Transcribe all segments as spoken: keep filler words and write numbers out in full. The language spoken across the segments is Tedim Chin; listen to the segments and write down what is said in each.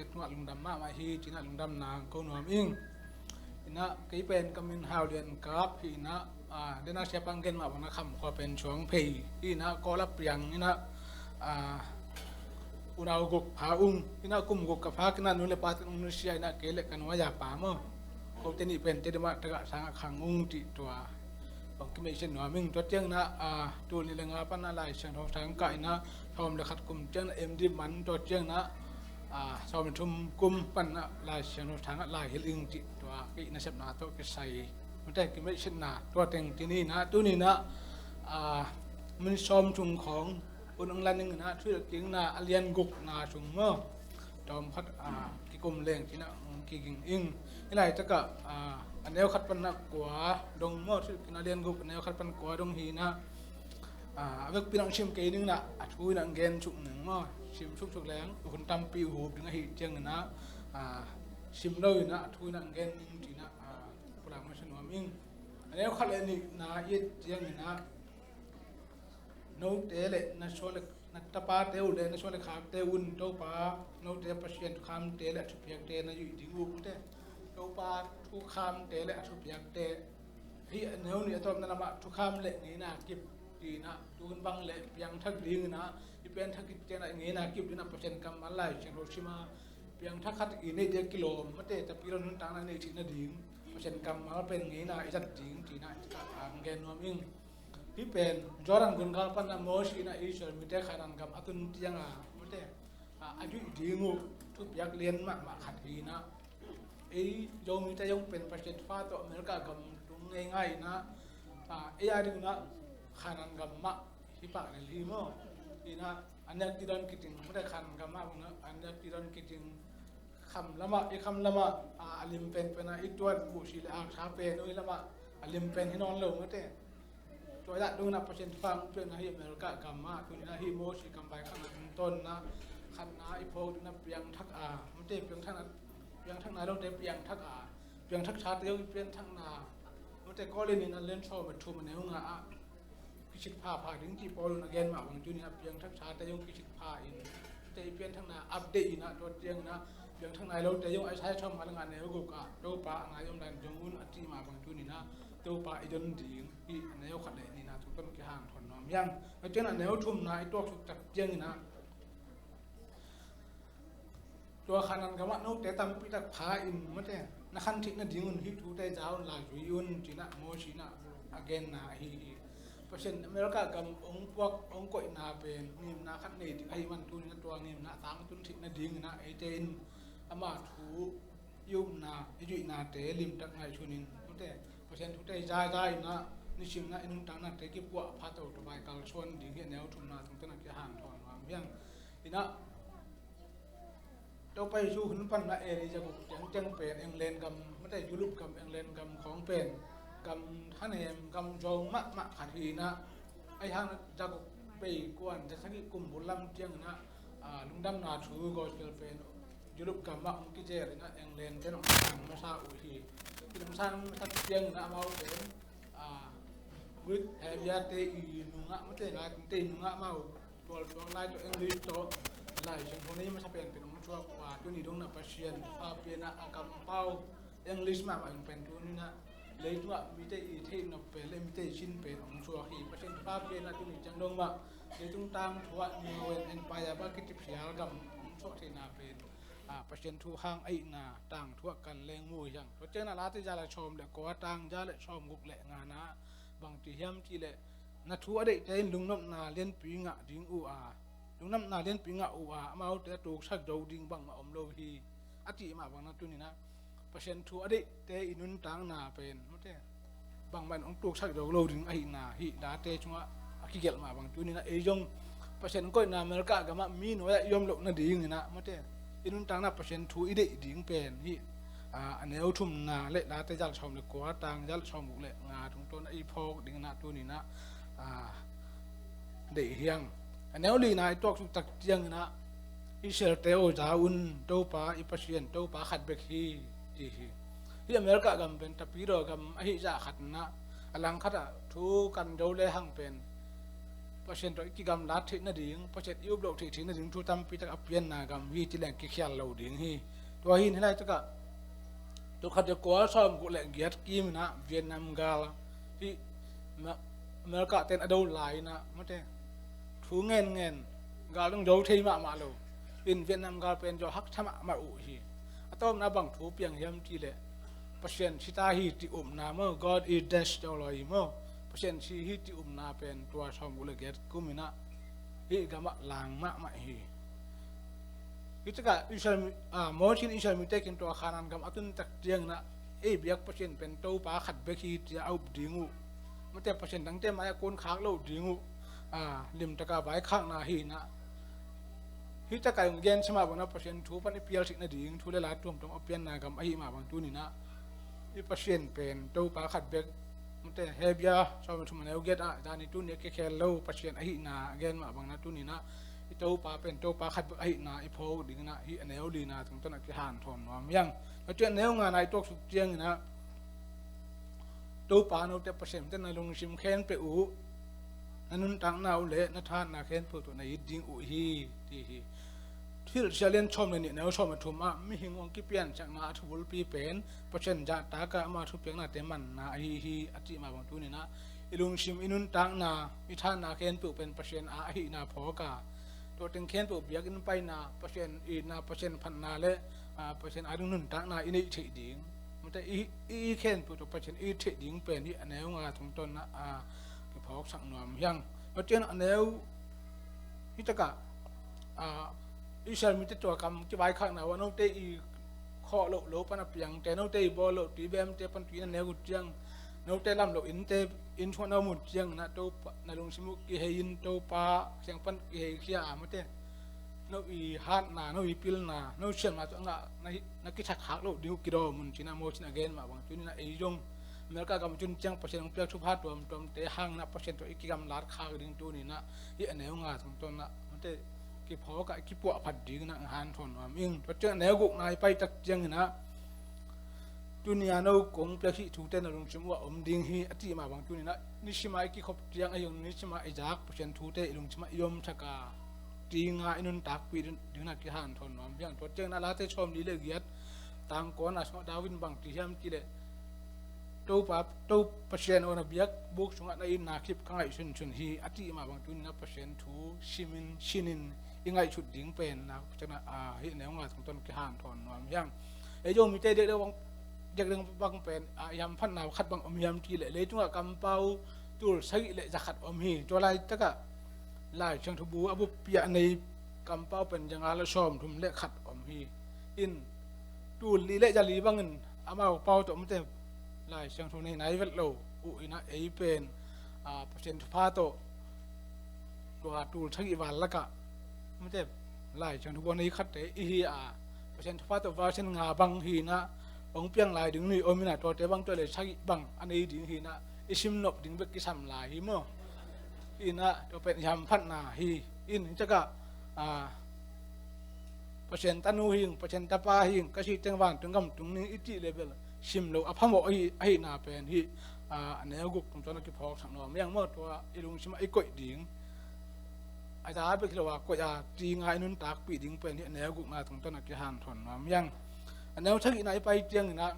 Tungah lungdam mahmah hi, cinah lungdamna ko nuam ing. Inah kei pen ka min Hau Lian Kap hi inah, ah, dena siapa gen mah bangna Kham khua pen Suang Phei hi inah, Kawl a piang inah, ah, unau guk pha ung. Inah kum guk ka phak inah nu le pa ten ung nusia inah kei le ka nu a ya pa maw, kote nih pen te dima tagah sangah khang ung cih tua bang kimeihsiat nuam ing. Tua ciang inah, ah, tul nih le nga pan inah Lai Siangtho sang kah inah, sawm le khat kum ciang inah M.Div man, tua ciang inah, ah, sawm le thum kum pan inah Lai Siangtho sangah lai hilh ing cih tua kei nasepna tawh kisai mate kimeihsiatna tua teng ci ni inah, tuni inah, ah, min sawm sung khawng un ong lan ing inah, thuhilhkikna a lian gukna sung maw, tawm khat, ah, kikum leng cinah ong kiging ing. Hih laitakah, ah, a neu khat pan inah kua dong maw, thuhilhkikna a lian guk a neu khat pan kua dong hi inah, ah, a vekpi inah sim kei ning inah, a thu inah gen suk ning maw, sim suksuk leng hun tampi hup ding ahi ciang inah, ah, sim lo inah a thu inah gen ning ci inah, ah, pulak masa nuam ing. A neu khat le nihna i et ciang inah, note le na suan le na tapate uh le na suan le khakte un Topa, note Pasian thukhamte le a thupiakte na zuih ding uh mate. Topa thukhamte le a thupiakte. Hih a neu nih a tawpna lamah thukham le ngeina kip ci inah, tu hun bang le piangthak ding inah, i piangthak kip ciang inah ngeina kip ding inah Pasian kammal Lai Siangtho sim a, piangthak khat i neih ding a kilawm mate, Tapidaw nuntakna i neih theih nading Pasian kammal pen ngeina i zat ding ci inah, i kah a gen nuam ing. Hih pen Jordan gungal pan inah Mosi inah Israel mite Khanaan gam a tun ciang a mate, a, a zuih ding uh thupiak lian mahmah khat hi inah, ei Zomite zong pen Pasian thupha tawh America gam tung ngeingai inah, a, ei a ding inah Khanaan gam mah hi pah lel hi maw. Inah Anakdidan kici mate, Khanaan gam mah bang inah Anakdidan kici, kham lamah, i kham lamah, a, a lim penpen a i tuat buhsi le aksa pen uh, i lamah a lim pen hi nawn lo mate. Tua i dah dong inah Pasian thupha hong piakna hi America gam ah, tuni inah hih Mosi kam vaikhakna tungtawn inah khatna i phawk ding inah piangthak a mate, piangthakna, piangthakna dongte piangthak a, piangthak sate zong i piangthakna mate, Korin in a lian sawm le thum a neu nga ah, kisit phapha ding ci Paul in a gen mah bang tuni inah piangthak sate zong kisit pha in, te i piangthakna update inah, tua ciang inah piangthak nai lote zong Isaiah sawm nga le nga neu guk ah Topa a ngai om dan zong un a ci mah bang tuni inah Topa i don ding hi. A neu khat le nihna tungtawn kihanthawn nuam hi hang. Tua ciang a neu thumna i tuaksuk tak ciang inah, tua Khanaan gam ah note tampi tak pha in mate, na khan theih nading un hih thute za un, lai zui un ci inah Mosi inah a genna ahi hi. Pasian America gam hong puak hong koihna pen ngimna khat nei ding ahih man tuni inah tua ngimna tangtun theih nading inah eite in ama thu i upna i zuihnate limtak ngaihsun in mate, Pasian thute za za inah nisim inah i nuntaknate kipuah pha toto vai kalsuan ding hi. A neu thumna tungtawn a kihanthawn nuam hi hang. Inah Topa Jesu hun pan inah A D za guk ciangciang pen England gam mate, Europe gam, England gam khawng pen gam thanem, gam zawng mahmah khat hi inah, ahi hang za guk pei kuan za sagih kum bul lam ciang inah, a, lungdamna thu gospel pen Europe gam ah hong kizel inah England ten hong sang masa uh hi. Hong sang masa ciang inah amau pen, a, Greek Hevia te i nungah mate, Latin-te i nungah amau tualtual lai tawh English tawh Lai Siangtho nei masa penpen hong suak uh a, tuni dong inah Pasian thupha pen a, a kampau English mahmah in pen tuni inah leitungah mite i theih nop pen le mite i sin pen hong suak hi. Pasian thupha pen a tuni ciang dong mah leitung tangthu ah New World Empire bang kici phial gam hong suak theihna pen, a, Pasian thu hang ahihna tangthu ah kan leng mu hi hang. Tua ciang inah Late za le sawm le kua, tang za le sawm guk le nga na bang ci hiam cih leh, na thu a deihte in lungnopna lianpi ngah ding uh a, lungnopna lianpi ngah uh a, amaute a tuksak zo ding bangmah om lo hi, a cih mah bang inah tuni inah Pasian thu a deihte i nuntakna pen mate, bangmah in hong tuksak zo lo ding ahihna hih Late sungah a kigelh mah bang tuni inah ei zong Pasian koihna America gam ah mi nuai ah i om loh nading inah mate, i nuntakna Pasian thu i deih ding pen hih, a, a neu thumna le Late za le sawm le kua, tang za le sawm guk le nga tungtawn a i phawk ding inah tuni inah, a, deih hi hang. A neu lina i tuaksuk tak ciang inah Israel-te aw za un, Topa i Pasian Topa khat bek hi, ci hi. Hih America gam pen Tapidaw gam ahih zah khat inah, a langkhat ah thu kan zo le hang pen Pasian tawh i kigamlat theih nading, Pasian i up loh theih theih nading thu tampi tak a pianna gam hi ci leng kikhial lo ding hi. Tua hi in hih laitakah tul khat le kua sawm guk le giat kim inah Vietnam gal hih Ma-, America ten a do lai inah mate thu ngen ngen gal dong zo thei mahmah lo. In Vietnam gal pen zo haksa mahmah uh hi. A tawpna bang thu piang hiam cih leh Pasian si ta hi cih upna maw, God is dead ci lo hi maw. Pasian si hi cih upna pen tua sawm guk le giat kum inah hih gamah lang mahmah hi. Hih takah Israel mi, ah, Moses in Israel mite kiang tua Kanaan gam a tun tak ciang inah ei biak Pasian pen Topa khat bek hi ci-a a up ding uh. Mate Pasian dangte mai-ah kuan khak loh ding uh. Ah, limtaka vaikhakna hi inah hih takah in gen sa mah bangna Pasian thu pan i pial theih nading thu le la tuamtuam a pianna gam ahi mah bang tuni inah i Pasian pen Topa khat bek. Mate Hebru sawm le thum a neu giat ah zani tuni a kikhel lo Pasian ahihna a gen mah bangna tuni inah i Topa pen Topa khat bek ahihna i phawk ding inah hih a neu lina tungtawn a kihanthawn nuam hi hang. Tua ciang a neu ngana i tuaksuk ciang inah Topa note Pasian te na lungsim khempeuh uh, na nuntakna uh le na thahatna khempeuh tawh na it ding uh hi, ti hi. Thuhilhsia lian sawm le nih neu sawm le thum ah mihing hong kipiansakna a thubulpi pen Pasian zahtak a ama thupiaknate manna ahi hi a cih mah bang tuni inah i lungsim i nuntakna i thahatna khempeuh pen Pasian a ahihna phawk a, tua teng khempeuh biakinn paina, Pasian itna, Pasian phatna le, ah, Pasian ading nuntakna i neih theih ding. Mate i, i, i khempeuh tawh Pasian i theih ding pen hih a neu nga tungtawn ah, ah, kiphawksak nuam hi hang. Tua ciang a neu hih takah, ah, Israel mite tua kam kivaikhakna uh a note i khawh loh lo pan a piangte, note i bawl loh tui bemte pan tui na nek uh ciang, note lam loh innte inn sungah na om uh ciang inah Topa na lungsim uh kihei in Topa kiang pan kiheikhia a mate no i hatna, no i pilna, no siamna tawh a ngah na hi, na kithak khak loh ding uh kidawm un ci inah Moses in a gen mah bang tuni inah ei zong America gam tun ciang Pasian hong piak thupha tuamtuamte hang inah Pasian tawh i kigamlat khak ding tuni inah hih a neu nga tungtawn ah mate kiphawk ah kipuahphat ding inah hanthawn nuam ing. Tua ciang a neu gukna i pai tak ciang inah tuni a no kong piak hih thute na lungsim uh ah om ding hi a cih mah bang tuni inah nisim a i kikhop ciang ahi zong nisim a i zak Pasian thute i lungsim ah i omsak a, ti nga i nuntakpih ding inah kihanthawn nuam hi hang. Tua ciang inah Late sawmli le giat tang kuana sungah David in bang ci hiam cih leh Topa, To Pasian aw, na biakbuk sungah na itna kip ka ngaihsunsun hi a cih mah bang tuni inah Pasian thu simin sinin i ngaihsut ding pen na Pasian ah, ah, hih a neu nga tungtawn kihanthawn nuam hi hang. Ei Zomite dekdek bang, dekdek bang pen, ah, i hamphatna khat bang om hiam cih leh leitungah kampau tul sagih le za khat om hi. Tua laitakah Lai Siangtho bu a buppi ah a nei kampau pen za nga le sawmthum le khat om hi. In tul li le za li bangin amau pau tawh mate Lai Siangtho nei nai vet lo uh inah ei pen, ah, Pasian thupha tawh tua tul sagih val lakah mate Lai Siangtho bu a nei khatte i hi a, Pasian thupha tawh version nga bang hi inah hong piang lai ding nuih om inah tuate bang tua le sagih bang a nei ding hi inah i simnop ding bek kisam lai hi maw. Hi inah tua pen i hamphatna hi. In hih takah, ah, Pasian tanu hing, Pasian tapa hing, ka sih teng vantung gam tung ning i cih level sim lo a phamawh ahi, ahihna pen hih, ah, a neu guk tungtawn a kiphawksak nuam hi hang maw. Tua i lungsim ah i koih ding a za bek hi lo a koih a ti nga i nuntakpih ding pen hih a neu gukna tungtawn a kihanthawn nuam hi hang. A neu sagihna i pai ciang inah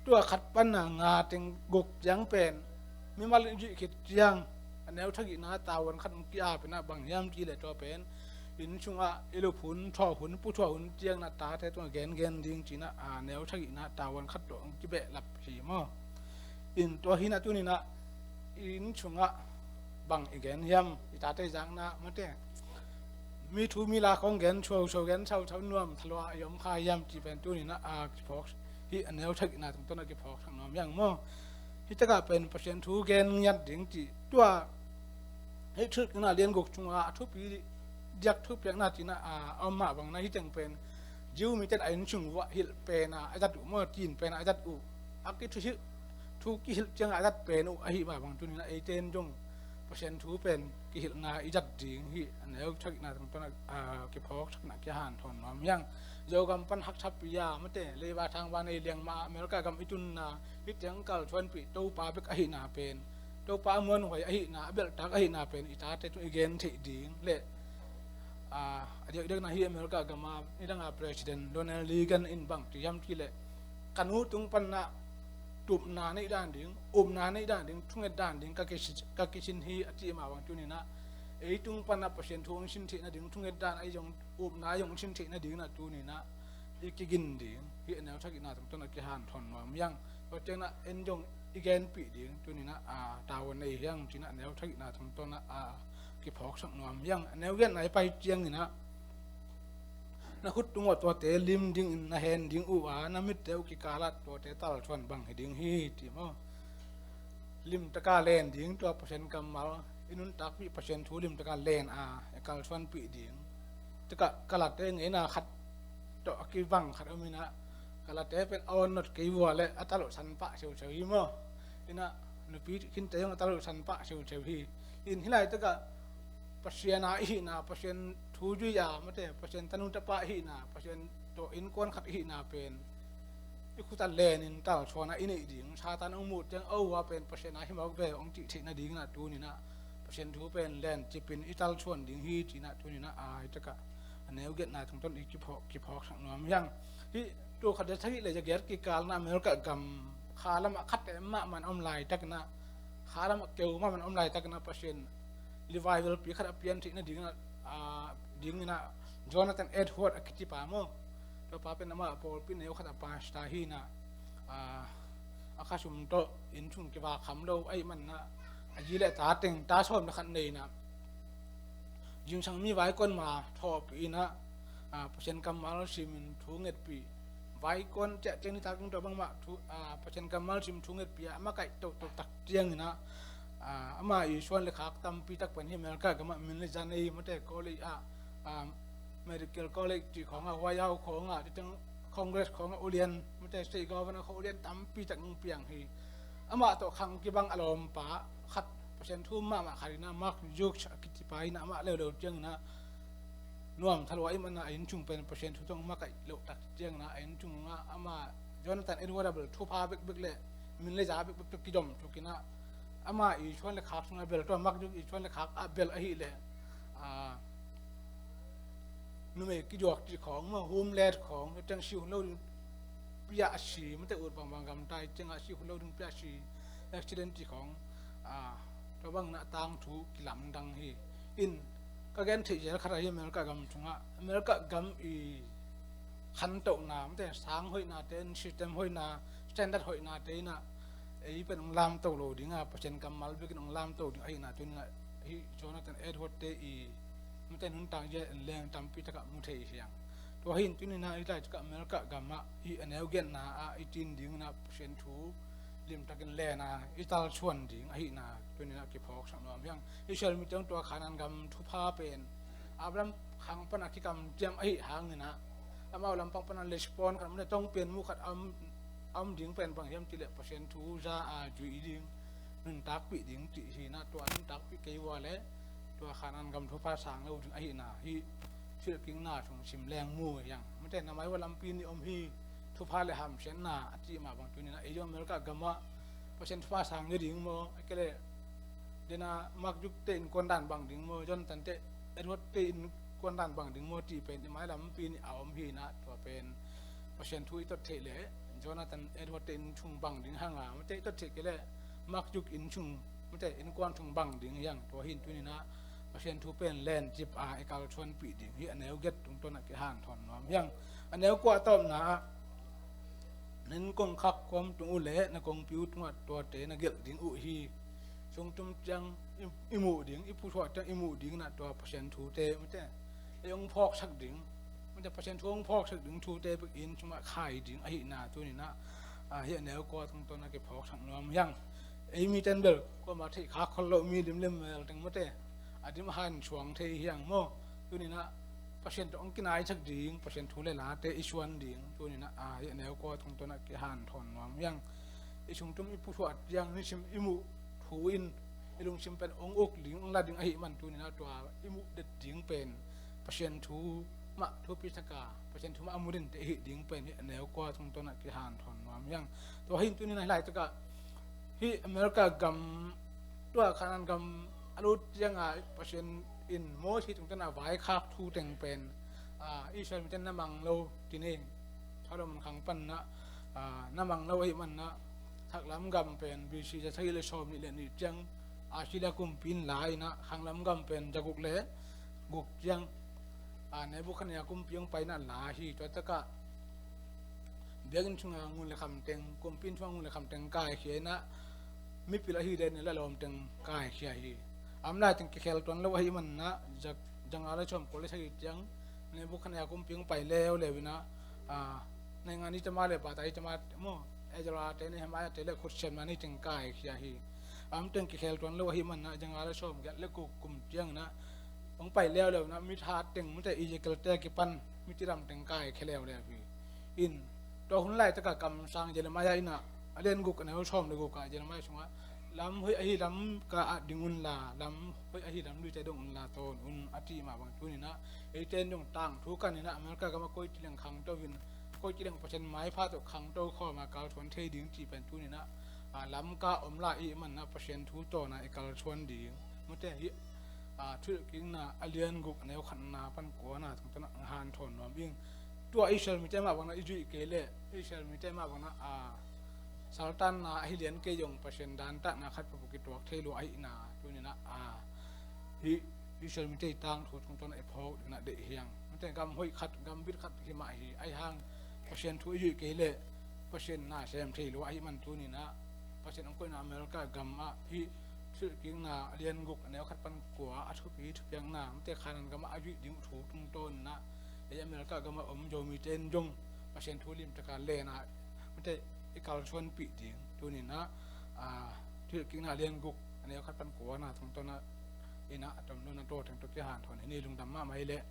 tua khat pan a nga teng guk ciang pen mimal in i zuih khit ciang a neu sagihna tavuan khat hong ki-ap inah bang hiam cih leh tua pen inn sungah i lup hun, thawh hun, pu thawh hun ciang inah tate tungah gengen ding ci inah a neu sagihna tavuan khat tawh hong kibehlap hi maw. In tua hi inah tuni inah inn sungah bang i gen hiam, i tate i zakna mate mi thu mi la khawng gen suausuau, gen sauthau nuam thalua i om kha hiam cih pen tuni inah a kiphawk hih a neu sagihna tungtawn a kiphawksak nuam hi hang maw. Hih takah pen Pasian thu gen ngiat ding cih tua hih Thuhilhkikna lian guk sungah a thupi diak thupiakna ci inah a om mah bang inah hih teng pen Jew mite in a inn sung uah hilh pen a a zat uh maw, cin pen a a zat uh a kithuhilh, thu kihilh ciangah a zat pen uh ahi mah bang tuni inah eite in zong Pasian thu pen kihilhna i zat ding hih a neu sagihna tungtawn a, ah, kiphawksakna kihanthawn nuam hi hang. Zogam pan haksa pi a mate leiba thangba nei liang mah America gam i tunna hih teng kalsuanpih Topa bek ahihna pen Topa a muanhuai ahihna, a belhtak ahihna pen i tate tung i gen theih ding le, a, a diakdiakna hi America gama nidanga President Ronald Reagan in bang ci hiam cih leh, ka nu tung panah tupna neih dan ding, upna neih dan ding, thunget dan ding ka kisin, ka kisin hi a cih mah bang tuninah, ei tung panah Pasian thu hong sin theih nading, thunget dan ahi zong, upna ahi zong sin theih nadinah tuninah i kigin ding hi. A neu thagihna tungtawn a kihanthawn nuam hiang. Tua cianginah en zong i genpih ding tuninah, a, tavuan nei hiang cinah a neu thagihna tungtawnah, a, kiphawksak nuam hiang. A neu giatna i pai cianginah na khut tungah tuate lim dingin na hen ding uh a, na mitte uh kikalah tuate talthuan bang hi ding hi, ti maw? Limtaka len ding, tua Pasian kammal i nuntakpih Pasian thu limtaka len a, i kalsuanpih ding. Tika Kalate ngeina khat tawh a kibang khat om inah, Kalate pen a on not kei vua le a talhsan pah siusiu hi maw? Inah nupi khinte zong a talhsan pah siusiu hi. In hih laitakah Pasian a ihihna, Pasian thu zui a mate, Pasian tanu tapa ihihna, Pasian tawh innkuan khat ihihna pen i khut a lenin talsuan a i neih ding. Satan hong muh ciang, o, a pen Pasian a hi mawk ve hong cih theih nadinginah tuninah Pasian thu pen len cipin i talsuan ding hi cinah tuninah a, hi takah a neu giatna tungtawn i kiphawk, kiphawksak nuam hiang. Hih tul khat za sagih le za giat kikalna America gam kha lamah khat em mahmah om laitakinah, kha lamah keu mahmah om laitakinah Pasian revival pi khat a pian theih nadinginah, a, dinginah Jonathan Edward a kicipa maw? Tua pa pen amah pawlpi neu khat a pastor hinah, a, a khasum tawh inn chung kiva kham lo ahih manah a zi le ta teng ta sawm le khat neinah zingsang mi vaikon ma thawhpih inah, a, Pasian kammal simin thu ngetpih, vaikon ciah ciang nitak tung tua bangmah thu, a, Pasian kammal sim thu ngetpih a, a makaih tohtoh tak cianginah, a, ama i suan le khak tampi tak pen hi America gamah min le zan ei mate college ah, a, medical college cih khawngah, huaihau khawngah, citiang Congress khawngah ulian mate state governor khawng ulian tampi tak nung piang hi. Amah tawh khang kibang a lawmpa khat Pasian thu mahmah khat inah Mark Hughes a kicipa inah amah leuleu cianginah nuam thalua i manah a inn chung pen Pasian thu tawh makaih loh tak cianginah a inn chungah ama Jonathan Edward a bel thupha bekbek le min le za bekbek tawh kidom thukinah ama i suan le khak sungah bel tua Mark Hughes i suan le khak a bel ahileh, a, numei kiduak cih khawng maw, hum let khawng, teng si hun lo ding piah a si mate, ut bangbang gamtai ciangah si hun lo ding piah a si, accident cih khawng, a, tua bangin a tangthu kilamdang hi. In ka gen theih zel khat ahi America gam sungah, America gam i khantohna mate, sang hoihnate, system hoihna, standard hoihnate inah ei pen hong lamto lo dinga, Pasian kammal bekin hong lamto ding ahihna tuninah hih Jonathan Edward te i mate nuntak zia en leng tampi takah mu thei hiang. Tua hin tuninah hih laitakah America gamah hih a neu giatna ah i cin dinginah Pasian thu limtakin len a i talsuan ding ahihna tuninah kiphawksak nuam hiang. Israel mite hong tua Khanaan gam thupha pen Abraham khang pana kikamciam ahi hanginah amau lampang pana respond khat mate, tong pian mu khat a om, a om ding pen bang hiam cih leh Pasian thu za a zui ding, nuntakpih ding cih hinah, tua nuntakpih kei vua le tua Khanaan gam thupha sang lo ding ahihna hih Silkingna sung sim leng mu hiang. Mate, na mai vua lampi nih om hi, thupha le hamsiatna a cih mah bang tuninah ei zong America gamah Pasian thupha sang nge ding maw, a kei leh dena Mark Hughes te innkuan dan bang ding maw, Jonathan te, Edward te innkuan dan bang ding maw cih pen i mailam pi nih a om hinah, tua pen Pasian thu i tot theih leh Jonathan Edward te inn chung bang ding hanga mate, i tot theih kei leh Mark Hughes inn chung mate, innkuan chung bang ding hiang. Tua hin tuninah Pasian thu pen len cip a i kalsuanpih ding hi. A neu giat tungtawnah kihanthawn nuam hiang. A neu kua tawpna ah na inn kongkhak kuam tung uh leh na kongpi uh tungah tuate na gelh ding uh hi. Sungtum ciang i, i muh ding, i pusuah ciang i muh dinginah tua Pasian thute mate, ei hong phawksak ding mate, Pasian thu hong phawksak ding thute bek inn sungah khai ding ahihna tuninah, a, hih a neu kua tungtawnah kiphawksak nuam hiang. Ei miten bel kuamah theih khak khol loh mi limlim mel teng mate, a dim a han suang thei hiang maw? Tuninah Pasian tawh hong kinaisak ding, Pasian thu le late i suan ding tuninah, a, hih a neu kua tungtawnah kihanthawn nuam hiang. I sungtum i pusuah ciang nisim i muh thu in i lungsim pen hong uk ding, hong la ding ahih man tuninah tua i muh det ding pen Pasian thu mah thupi taka, Pasian thu mah a mudin te hih ding pen hih a neu kua tungtawnah kihanthawn nuam hiang. Tua hin tuninah hih laitakah hih America gam Tua Kanaan gam a lut ciangin Pasian in Moses tungtawn a vaikhak thu teng pen, ah, Israel mite na mang lo ti ning. Thalo man khang pan na, ah, na mang lo ahih man na, thaklam gam pen B C za sagih le sawm nih le nih ciang Assyria kumpi in la in a, khanglam gam pen za guk le guk ciang, ah, Nebuchadnezzar kumpi hong pai in a la hi. Tua tak ah biakinn sungah ngun le kham teng, kumpi inn sungah ngun le kham teng kaikhia in a, mipil ahi Daniel a lawm teng kaikhia hi. A om lai teng kikhel tuan lo ahih man na, za, za nga le sawm kua le sagih ciang Nebuchadnezzar kumpi hong pai leuleu in a, ah, naingan i tama le pata i tama maw, Ezra te, Nehemiah te le khut siamna ni teng kaikhia hi. A om teng kikhel tuan lo ahih man na, za nga le sawm giat le guk kum ciang in a, hong pai leuleu in a, mithat teng, mite Ezekiel te a kipan, mite lam teng kaikhia leuleu hi. In, tua hun laitak a kamsang Jeremiah in a, a lian guk a neu sawm le guk ah Jeremiah sungah, lam hoih ahi lam kah ah ding un la, lam hoih ahi lam luite dong un la tawn un, a cih mah bang tuni in a, eite in dong tangthu kan in a, America gam ah koi ci leng khangto in, koi ci leng Pasian maipha tawh khangto khawm a kalsuan thei ding cih pen tuni in a, ah, lam kah om lai ahih man na Pasian thu tawn a i kalsuan ding. Mite hih, ah, Thuhilhkikna a lian guk a neu khatna pan kuana tungtawn a hanthawn nuam ing. Tua Israel mite mah bang na i zuih kei leh, Israel mite mah bang na, ah, saltanna ahi lian kei zong Pasian dantatna khat peuhpeuh kituak thei lua ahihna tuni in a, ah, hih Israel mite i tangthu tungtawn a i phawk ding in a deih hi hang. Mite gam hoih khat, gam bit khat hi mah hi. Ahih hang Pasian thu i zuih kei leh Pasian na sem thei lua ahih man tuni in a, Pasian hong koihna America gam ah hih Thuhilhkikna a lian guk a neu khat pan kua a thupi thupiakna, mite Kanaan gam ah a zuih ding uh thu tungtawn in a, ei America gam ah om Zomite in zong Pasian thu limtak a len a, mite i kalsuanpih ding tuni in a, ah, Thuhilhkikna a lian guk a neu khat pan kuana tungtawn a, in a, a tom lo na tua teng tawh kihanthawn hi ni. Lungdam mahmah hi leh.